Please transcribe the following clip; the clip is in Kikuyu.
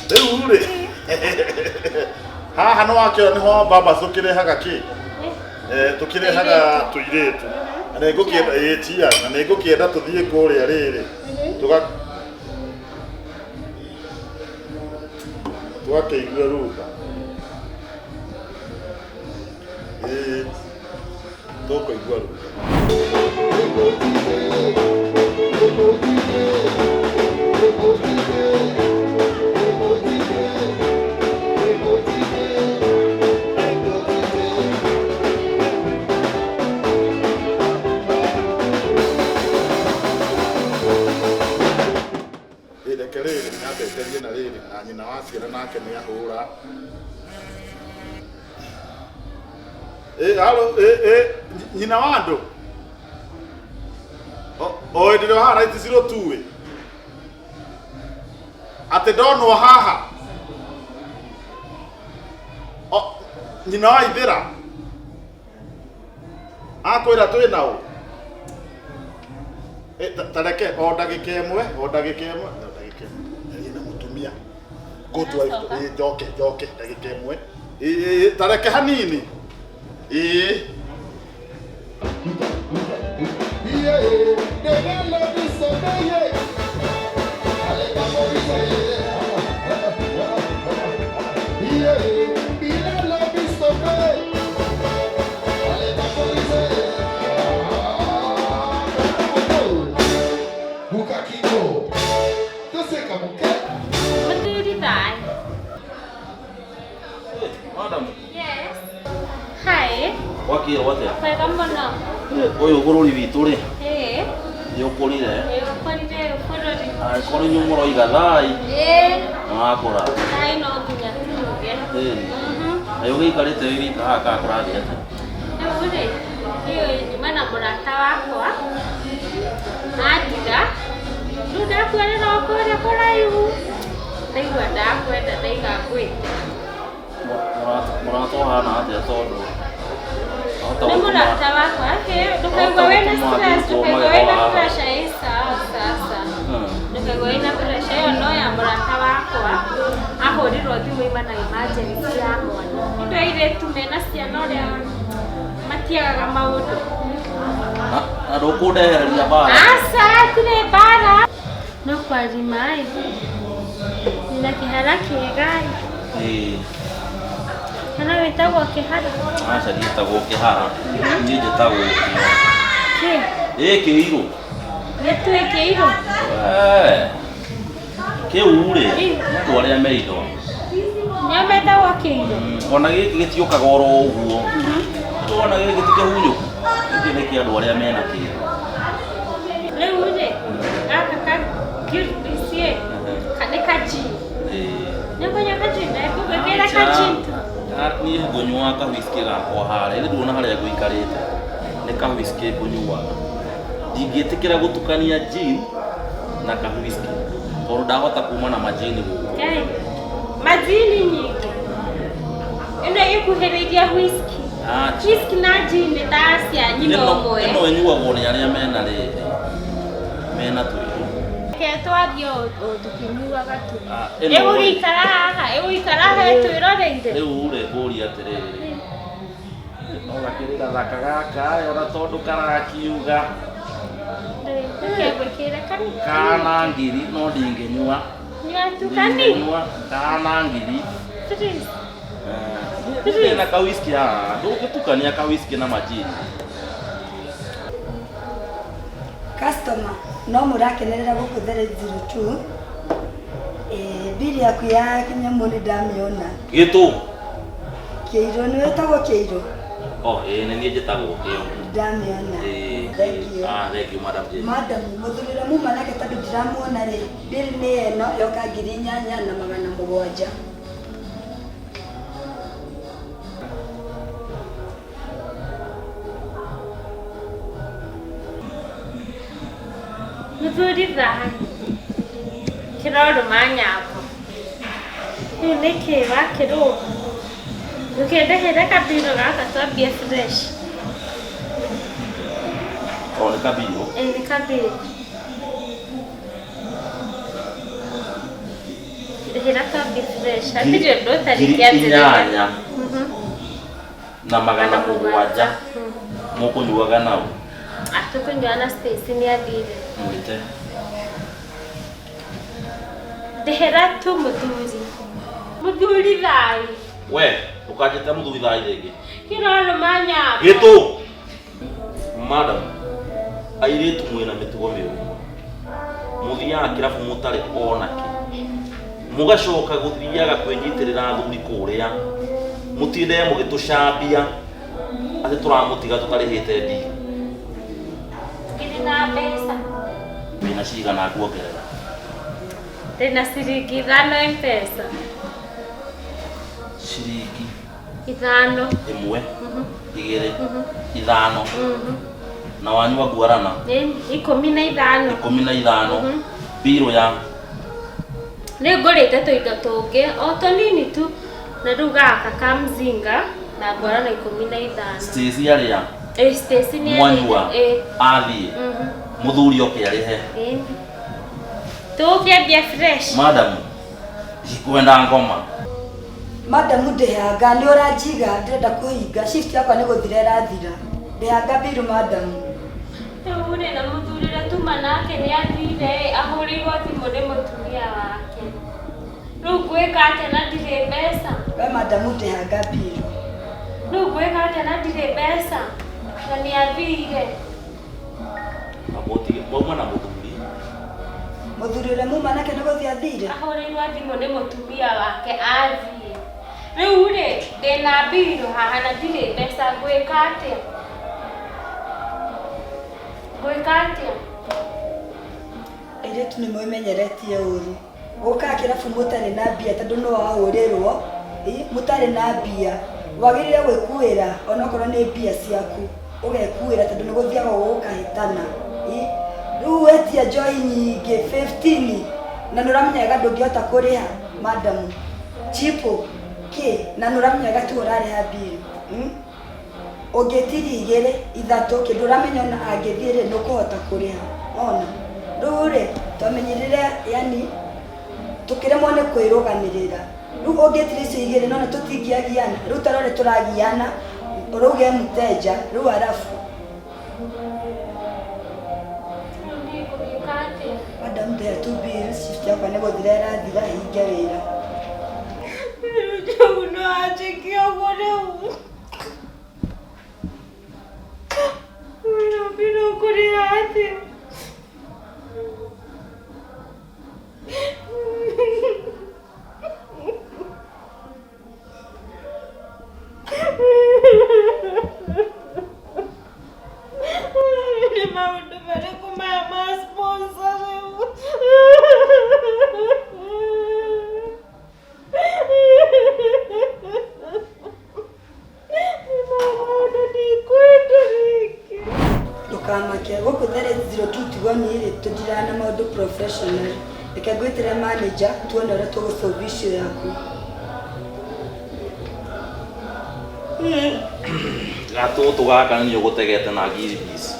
Rĩu rĩ, haha nĩ wakĩona nĩho baba tũkĩrehaga kĩ? Eh, tũkĩrehaga tũirĩtu. Na nĩ ngũkĩenda ĩĩ tia, na nĩ ngũkĩenda tũthiĩ kũrĩa rĩrĩ. Tũga tũgakĩigue rumba. Ĩĩ tũkũigua rumba. Ĩ, reke rĩrĩ nyambe njarie na rĩrĩ na nyina wa ciana nake nĩ ahũra. Ĩ, halo, ĩ, ĩ, nyina wa andũ. O hĩndĩ ĩrĩa haha right 02 ĩ. Atĩ ndonwo haha. O, nyina wa ithĩra. Akwĩra twĩ na ũ. Eh, ta reke o ndagĩka ĩmwe, o ndagĩka ĩmwe, o ndagĩka ĩmwe. Njarie na mũtumia. Go to wife, ĩ, njoke, njoke ndagĩka ĩmwe. Ĩ, ĩ, ta reke hanini. Ĩ. Mũthuri thayũ. Madam, Yes. Hi. gwakĩrwo atĩa? Wega mũno. Ũyũ bũrũri witũ rĩ, Ĩĩ. nĩ ũkũrire. Ĩĩ ũkũrire bũrũri. Angĩkorwo inyuĩ mũroiga thai, Ĩĩ. nĩ wakũra. Thai no nginya tuge. Ĩĩ. Mhm. Na ũgĩikarĩte wĩ wika haha kana kũrathiĩ atĩa? Rĩu rĩ, niĩ nyuma na mũrata wakwa. Andiga. Rĩu ndakuonera o kũrĩa kũraihu. Ndaigua ndakwenda ndaiga ngwĩte. Mũrata ũhana atĩa tondũ ahota Nĩ gũtũma mũrata wakwa ĩ ndũkaigua ahota wĩna gũtũma stress ndutwo ndũkaigua magego wĩna haha. pressure ĩ sawa sasa ndũkaigua wĩna pressure ĩyo no ya mũrata wakwa ahũrirwo thimũ ima na emergency ya mwana nĩ airĩtu mena ciana ũrĩa matiagaga maũndũ Na na ndũkũndehereria mbara. aca hatirĩ mbara no kwarima ĩ na kĩhara kĩega ĩ Ĩĩ. Kana wĩtagwo kĩhara Aca ndiĩtagwo kĩhara. Niĩ njĩtagwo kĩo. kĩ Ĩ kĩirũ. gĩtue kĩirũ Wee. Kĩu rĩ, nĩ andũ arĩa me indo. nĩo metagwo kĩirũ Ona gĩkĩ gĩtiũkaga oro ũguo. Wona gĩkĩ ti kĩhunyũku. Gĩkĩ nĩ kĩa andũ arĩa mena kĩndũ. Rĩu rĩ, gaka ka ici ĩ, nĩ ka gin. Ĩĩ. Nĩ ũkũnyua ka gin? Ngũgwĩkĩrĩra ka gin tu. Ah, niĩ ngũnyua ka whisky gakwa harĩa rĩu ndũona harĩa ngũikarĩte nĩ ka whisky ngũnyuaga ndingĩtĩkĩra gũtukania gin na ka whisky tondũ ndahota kuma na majini gũkũ Ngai, majini nyingĩ. Ĩno ĩkuhĩrĩirie whisky. Acha. Whisky na gin nĩ ta cia nyina ĩno ũmwe. ĩno ĩnyuagwo nĩ arĩa mena rĩrĩ mena tũindo Reke twarie o tũkĩnyuaga tu. Ah, ĩno rĩ, Ĩgũgĩikara haha, ĩgũikara haha ĩtwĩroreire. rĩu rĩ ngũria atĩrĩrĩ no gakĩrĩ gathaka gaka ĩ, ona tondũ karakiuga Reke ngwĩkĩre kanini. kana ngiri no ndingĩnyua Nyua tu kanini. ndingĩnyua kana ngiri Please. Eh, na ka whisky haha ndũngĩtukania ka whisky na majini Customer, no mũrakenerera gũkũ The Red 02. Eh, bili yaku ya kĩnyamũ nĩ ndamĩona. Gĩtũ. Kĩirũ, nĩ wĩtagwo Kĩirũ? Oh, ĩĩ nĩ niĩ njĩtagwo kĩo. Ndamĩona. Ĩĩ. Thank you. Ah, thank you madam Jane. Madam, mũthuri ũrĩa muma nake tondũ ndiramuona rĩ, bill nĩ ĩno yoka 8700. Mũthuri thahani kĩrorũma nyambo rĩu nĩkĩ wakĩrũma ndũkĩndehere kabirũ gaka twambie fresh. Oh, nĩ kabirũ. Ĩĩ nĩ kabirũ. Ndĩhĩra twambie fresh. Hatirĩ ũndũ ũtarĩ Ngiri kĩanjĩrĩria. 8700 mũkũnyuaga nao. Ah, tũkũnyua na Stacy nĩ athire. Mwĩte. Ndĩhĩra tu mũthuri. Mũthuri thai. We, ndũkanjĩte mũthuri thai rĩngĩ. Kĩrorũma nyambo. Gĩtũ. Madam, airĩtu mwĩna mĩtugo mĩũru mũno. Mũthiaga kĩrabu mũtarĩ ona kĩ. Mũgacoka gũthiaga kwĩnyitĩrĩra athuri kũrĩa. Mũtinde mũgĩtũcambia atĩ tũramũtiga tũtarĩhĩte ndiri. Ndĩ na mbeca. Wĩna cigana nguongerera? Ndĩna ciringi 5 M-Pesa. Ciringi 5. 1, 2, 5. Na wanyua nguarana? 15. 15. Mbirũ ya Nĩ ngũrĩte tũindo tũngĩ o tũnini tu na rĩu gaka ka mzinga na ngwarana 15. Stacy arĩa Ĩ Stacy nĩ mwanyua Ĩ. athiĩ mũthuri oke arĩhe. Ĩ. Tũgũkĩambia fresh. Madam, ndikwenda ngoma. Madam ndĩhanga nĩ ũranjiga ndĩrenda kũhinga shift yakwa nĩ gũthira ĩrathira. Ndĩhanga biru madam. Rĩu rĩ na mũthuri ũrĩa tuma nake nĩ athire ahũrĩirwo thimũ nĩ mũtumia wake. Rĩu ngwĩka atĩa na ndirĩ mbeca? We madam ndĩhanga biru. Rĩu ngwĩka atĩa na ndirĩ mbeca? Na nĩ athire. Amũtige mwauma na mũthuri. Mũthuri ũrĩa muma nake nĩ gũthiĩ athire. Ahũrĩirwo thimũ nĩ mũtumia wake athiĩ. Rĩu rĩ ndĩna mbirũ haha na ndirĩ mbeca ngwĩka atĩa? Ngwĩka atĩa? Airĩtu nĩ mwĩmenyeretie ũru. Gũkaga kĩrabu mũtarĩ na mbia tondũ no wahũrĩrwo, mũtarĩ na mbia. Wagĩrĩire gwĩkuĩra onokorwo nĩ mbia ciaku, ũgekuĩra tondũ nĩ gũthiaga gũkahĩtana. Rĩu wetia njohi nyingĩ 15 na nĩ ũramenya wega ndũngĩhota kũrĩha madam. Chipo kĩ na nĩ ũramenya wega tiwe ũrarĩha bill. Ũngĩtiria 2 3 kĩndũ ũramenya ona angĩthiĩ rĩ nĩ ũkũhota kũrĩha. Ona rĩu rĩ twamenyerire yani tũkĩremwo nĩ kwĩrũgamĩrĩra. Rĩu ũngĩtiria icio 2 nona tũtingĩagiana. Rĩu ta rore tũragiana ũrauga e mũteja rĩu arabu. Madam ndĩhe tu bills shift yakwa nĩ gũthira ĩrathira hinge wĩra. Rĩu no anjĩke ũguo rĩu. Rĩu ngũrĩha atĩa? Nĩ maũndũ marĩkũ maya ma sponsor rĩu? Nĩ maũndũ ndikwenda rĩngĩ. Ndũkamake gũkũ The Red 02 tigwo niĩ rĩ tũndiraga na maũndũ professional. Reke ngwĩtĩre manager tuone ũrĩa tũgũsolve issue yaku. Gatũtũ gaka nĩ ũgũtegete na ngiri piece.